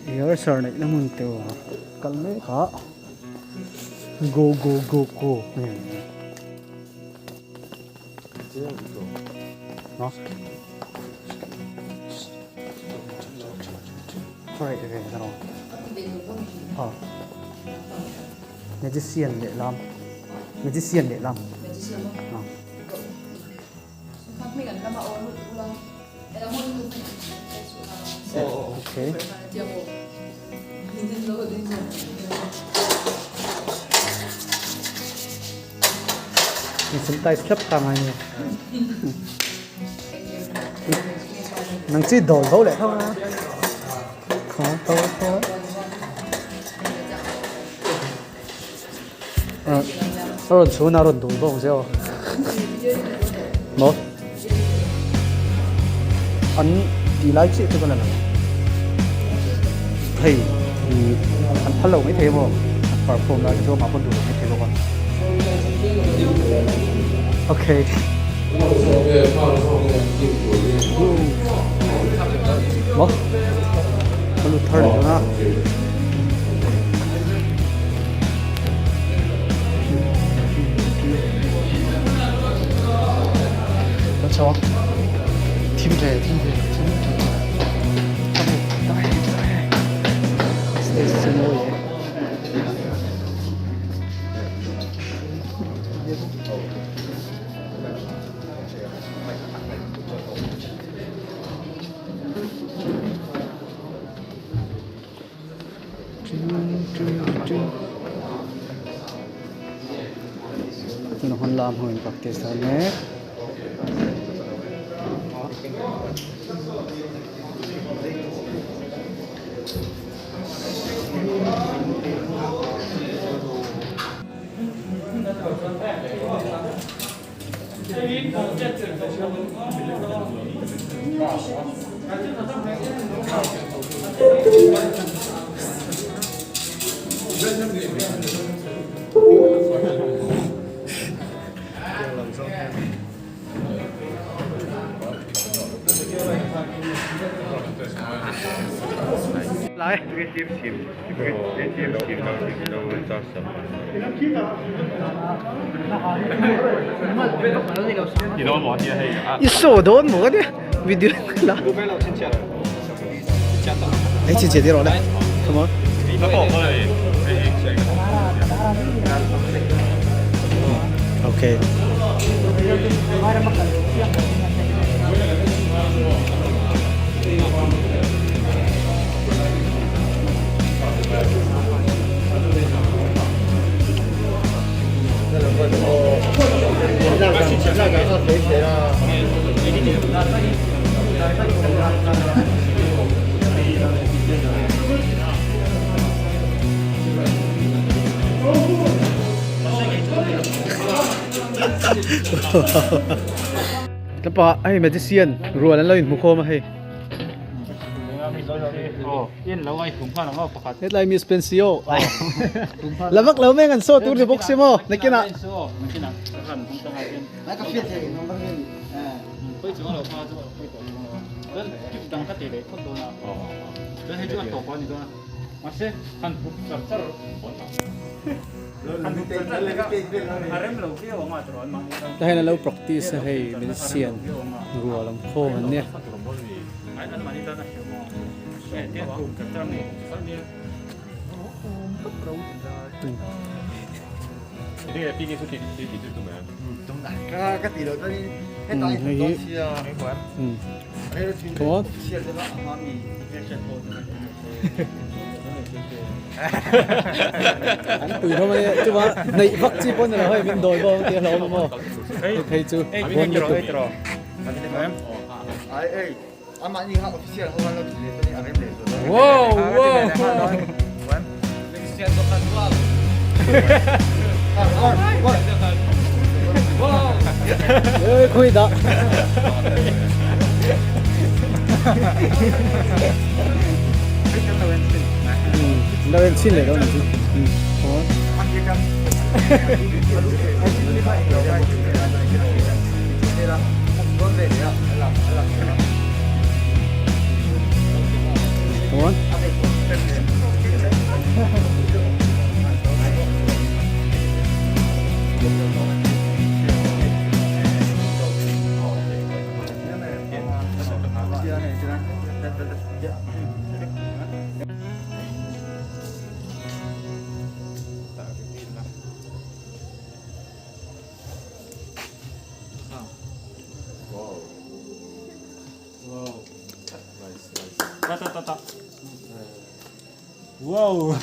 Rehearsal neihna hmun tur kal mek a go go go go magician lehlam magician lehlam. Okay. Santai slap ta ngai ni. Nang chi dol do le thong a. Khó to to. A rawn chhun a rawn dul bawk zeuh maw an tih lai chiah chu ka la lo hei ih an phal lo maithei maw an perform lai te chu amah pawn duh lo maithei bawk a okay. Maw ka lut thar leh dawn a. Thim ve thim ve thim stage chu mawi e. Tuna hun lam ho in practice dawn mek. Lai. I saw dawn maw ka tia video la hei chin chiah rawh le come on okay Tlapa hei magician rual an lo inhmu khawm a hei. Hetlai Miss Pensio la vak lo mai an saw tur ni bawk si maw nakinah. Tah hian an lo practice a hei magician rual an khawm an nia. An pui hlawm a nia chuva hnaih vak chi pawh a ni lo hei min dawi bawk ang tih a hlauhawm a maw hei phei chu bawn lutuk. Khui dah. Lo en chin leh lo ni chu. Wow!